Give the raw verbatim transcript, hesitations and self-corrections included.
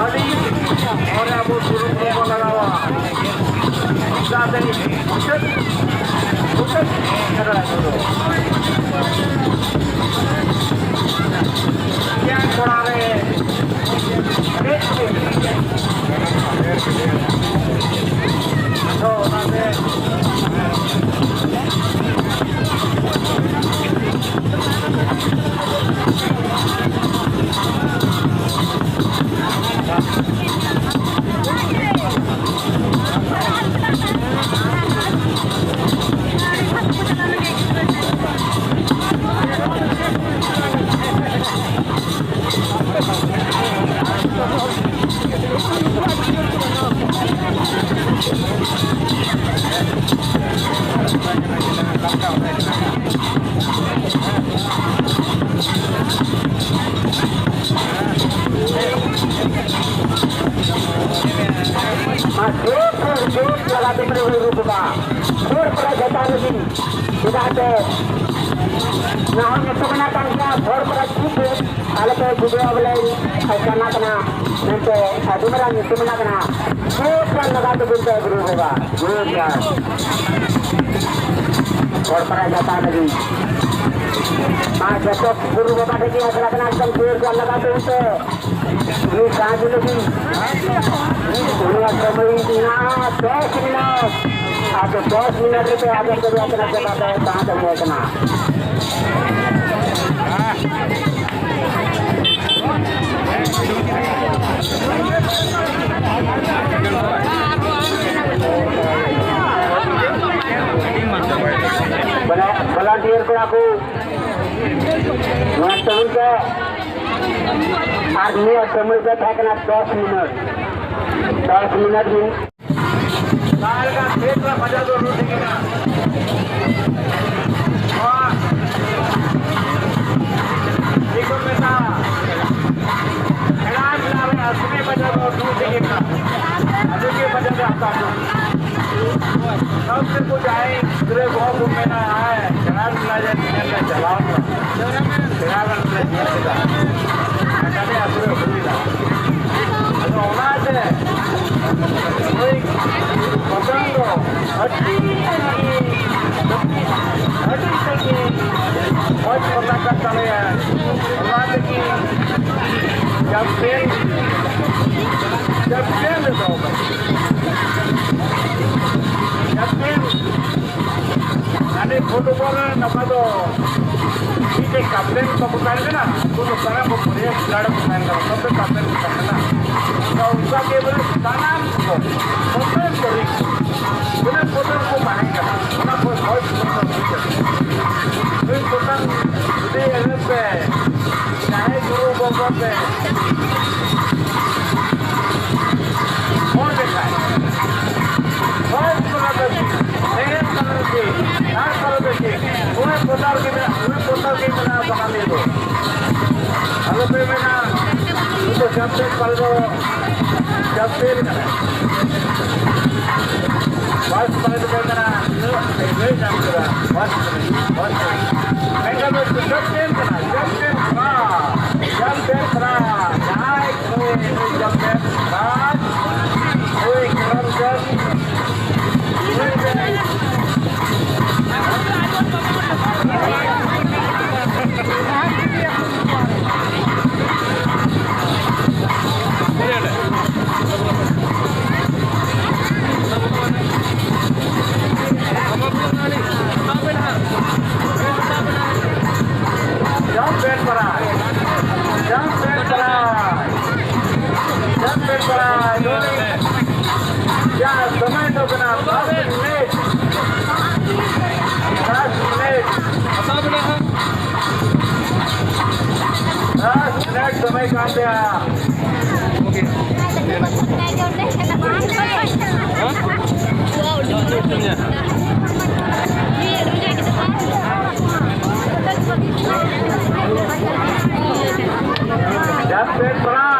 ᱟᱹᱰᱤ ᱚᱸᱰᱮ ᱟᱵᱚ ᱥᱩᱨᱩ ᱠᱚᱵᱚᱱ ᱞᱟᱜᱟᱣᱟ᱾ ᱚᱱᱠᱟ ᱛᱮ ᱢᱩᱪᱟᱹᱫ, ᱢᱩᱪᱟᱹᱫ ᱠᱟᱱᱟ ᱱᱚᱣᱟ ᱫᱚ᱾ ᱮᱭᱟᱭ ᱠᱚᱲᱟ ᱨᱮ ᱮᱱᱮᱡ ᱠᱚ᱾ ᱟᱫᱚ ᱚᱱᱟᱛᱮ ᱡᱳᱨ ᱞᱟᱜᱟᱣ ᱛᱮ ᱯᱮ ᱨᱩ ᱨᱩ ᱠᱚᱣᱟ᱾ ᱦᱚᱲ ᱯᱮᱲᱟ ᱡᱚᱛᱚ ᱞᱟᱹᱜᱤᱫ᱾ ᱪᱮᱫᱟᱜ ᱥᱮ ᱱᱚᱣᱟ ᱦᱚᱸ ᱧᱩᱛᱩᱢ ᱢᱮᱱᱟᱜ ᱠᱟᱱ ᱜᱮᱭᱟ, ᱦᱚᱲ ᱯᱮᱲᱟ ᱪᱮᱫ ᱫᱚ ᱟᱞᱮ ᱯᱮ ᱵᱩᱡᱷᱟᱹᱣ ᱵᱚᱞᱮ ᱟᱭᱠᱟᱱᱟ ᱠᱟᱱᱟ ᱢᱮᱱᱛᱮ ᱟᱹᱰᱤ ᱢᱟᱨᱟᱝ ᱧᱩᱛᱩᱢ ᱢᱮᱱᱟᱜ ᱠᱟᱱᱟ᱾ ᱡᱳᱨ ᱞᱟᱜᱟᱣ ᱛᱮ ᱵᱚᱱ ᱯᱮ ᱨᱩ ᱨᱩ ᱠᱚᱣᱟ᱾ ᱡᱳᱨ ᱞᱟᱜᱟᱣ᱾ ᱦᱚᱲ ᱯᱮᱲᱟ ᱡᱚᱛᱚ ᱞᱟᱹᱜᱤᱫ᱾ ᱢᱟ ᱡᱚᱛᱚ ᱜᱩᱨᱩ ᱵᱟᱵᱟ ᱴᱷᱮᱱ ᱜᱮ ᱟᱥᱲᱟ ᱠᱟᱱᱟ, ᱮᱠᱫᱚᱢ ᱡᱳᱨ ᱡᱳᱨ ᱞᱟᱜᱟᱣ ᱛᱮ ᱩᱱᱠᱩ ᱩᱱᱤ ᱥᱟᱦᱟᱡᱽ ᱞᱟᱹᱜᱤᱫ ᱱᱚᱣᱟ ᱥᱚᱢᱚᱭ ᱢᱮᱱᱟᱜᱼᱟ ᱫᱚᱥ ᱢᱤᱱᱤᱴ᱾ ᱟᱫᱚ ᱫᱚᱥ ᱢᱤᱱᱤᱴ ᱨᱮ ᱟᱫᱚ ᱠᱚ ᱨᱮᱭᱟᱜ ᱠᱟᱱᱟ ᱪᱮᱛᱟ ᱫᱚ ᱛᱟᱦᱮᱸ ᱫᱚ ᱦᱩᱭ ᱠᱟᱱᱟ᱾ ᱵᱚᱞᱮ ᱵᱚᱞᱚᱱᱴᱤᱭᱟᱨ ᱠᱚᱲᱟ ᱠᱚ ᱱᱚᱣᱟ ᱴᱟᱣᱩᱱ ᱨᱮ ᱟᱨ ᱱᱤᱭᱟᱹ ᱥᱚᱢᱚᱭ ᱫᱚ ᱛᱟᱦᱮᱸ ᱠᱟᱱᱟ ᱫᱚᱥ ᱢᱤᱱᱤᱴ᱾ ᱫᱚᱥ ᱢᱤᱱᱤᱴ ᱢᱤᱱ- ᱱᱚᱣᱟ ᱪᱮᱫ ᱠᱚ ᱢᱮᱛᱟᱜᱼᱟ? ᱥᱮᱬᱟ ᱢᱮᱞᱟ ᱨᱮ ᱟᱥᱚᱞᱤ ᱢᱟᱡᱟ ᱫᱚ ᱱᱚᱣᱟ ᱛᱮᱜᱮ ᱢᱮᱱᱟᱜᱼᱟ᱾ ᱟᱡᱚᱫᱤᱭᱟᱹ ᱢᱟᱡᱟ ᱫᱚ ᱦᱟᱛᱟᱣ ᱠᱚ᱾ ᱥᱟᱶᱛᱮ ᱠᱚ ᱡᱟᱦᱟᱸᱭ ᱜᱤᱫᱽᱨᱟᱹ ᱠᱚᱦᱚᱸ ᱠᱚ ᱢᱮᱱᱟ, ᱦᱮᱸ, ᱥᱮᱬᱟ ᱢᱮᱞᱟ ᱨᱮ ᱧᱮᱞ ᱞᱮ ᱪᱟᱞᱟᱣ ᱠᱟᱱᱟ᱾ ᱥᱮᱬᱟ ᱢᱮᱞᱟ ᱞᱮ ᱧᱮᱞ ᱠᱮᱫᱟ᱾ ᱟᱹᱰᱤ ᱟᱹᱛᱩ ᱨᱮ ᱦᱩᱭ ᱮᱱᱟ᱾ ᱟᱫᱚ ᱚᱱᱟᱛᱮ ᱱᱩᱭ ᱯᱚᱛᱚᱱ ᱫᱚ ᱟᱹᱰᱤ ᱟᱹᱰᱤ ᱛᱮᱫ ᱜᱮ ᱢᱚᱡᱽ ᱠᱟᱛᱷᱟ ᱠᱟᱱ ᱛᱟᱞᱮᱭᱟ᱾ ᱚᱱᱟ ᱛᱮᱜᱮ ᱠᱮᱯᱴᱮᱱ, ᱠᱮᱯᱴᱮᱱ ᱫᱚ ᱠᱮᱯᱴᱮᱱ ᱢᱟᱱᱮ ᱯᱷᱩᱴᱵᱚᱞ ᱨᱮ ᱱᱚᱝᱠᱟ ᱫᱚ ᱢᱤᱫᱴᱮᱡ ᱠᱮᱯᱴᱮᱱ ᱵᱟᱠᱚ ᱛᱟᱦᱮᱱ ᱠᱟᱱᱟ, ᱩᱱᱠᱩ ᱫᱚ ᱥᱟᱱᱟᱢ ᱠᱚ ᱯᱞᱮᱭᱟᱨ ᱠᱷᱤᱞᱟᱲᱤ ᱠᱚ ᱛᱟᱦᱮᱱ ᱠᱟᱱᱟ, ᱥᱚᱵ ᱫᱚ ᱠᱮᱯᱴᱮᱱ ᱠᱚ ᱛᱟᱦᱮᱱ ᱠᱟᱱᱟ᱾ ᱛᱚ ᱚᱱᱠᱟ ᱜᱮ ᱵᱚᱞᱮ ᱥᱟᱱᱟᱢ ᱠᱚ ᱯᱨᱚᱛᱮᱠ ᱛᱟᱹᱨᱤᱠᱷ ᱵᱚᱞᱮ ᱯᱨᱚᱛᱮᱠ ᱠᱚ ᱛᱟᱦᱮᱸ ᱠᱟᱱᱟ, ᱚᱱᱟ ᱠᱚ ᱦᱚᱭ ᱠᱚ ᱵᱩᱡᱷᱟᱹᱣ ᱠᱮᱫᱟ᱾ ᱱᱩᱭ ᱯᱨᱚᱛᱮᱠ ᱡᱩᱫᱤ ᱮᱱᱮᱡ ᱯᱮ, ᱡᱟᱦᱮᱨ ᱜᱩᱨᱩ ᱵᱟᱵᱟ ᱯᱮ ᱦᱚᱲ ᱞᱮᱠᱟ᱾ ᱦᱚᱲ ᱠᱟᱱᱟ ᱯᱮ, ᱮᱱᱮᱡ ᱠᱟᱱᱟ ᱯᱮ, ᱟᱨ ᱠᱟᱱᱟ ᱯᱮ ᱪᱮᱫ? ᱱᱩᱭ ᱯᱨᱚᱛᱮᱠ ᱜᱮ ᱢᱮᱱᱟᱜ, ᱱᱩᱭ ᱯᱨᱚᱛᱮᱠ ᱜᱮ ᱢᱮᱱᱟᱜ ᱵᱟᱝᱟᱞᱤ ᱫᱚ᱾ ᱟᱞᱚ ᱯᱮ ᱢᱮᱱᱟ, ᱩᱱᱤ ᱫᱚ ᱡᱟᱢᱥᱮᱫ ᱯᱟᱞ ᱫᱚ ᱡᱟᱢᱥᱮᱫ ᱠᱟᱱᱟᱭ᱾ ᱡᱟ ᱥᱚᱢᱚᱭ ᱫᱚ ᱠᱟᱱᱟ ᱫᱚᱥ ᱢᱤᱱᱤᱴ᱾ ᱫᱚᱥ ᱢᱤᱱᱤᱴ᱾ ᱫᱚᱥ ᱢᱤᱱᱤᱴ ᱥᱚᱢᱚᱭ ᱠᱟᱱ ᱛᱟᱭᱟ᱾ ᱡᱟᱢᱥᱮᱫᱽᱯᱟᱲᱟ᱾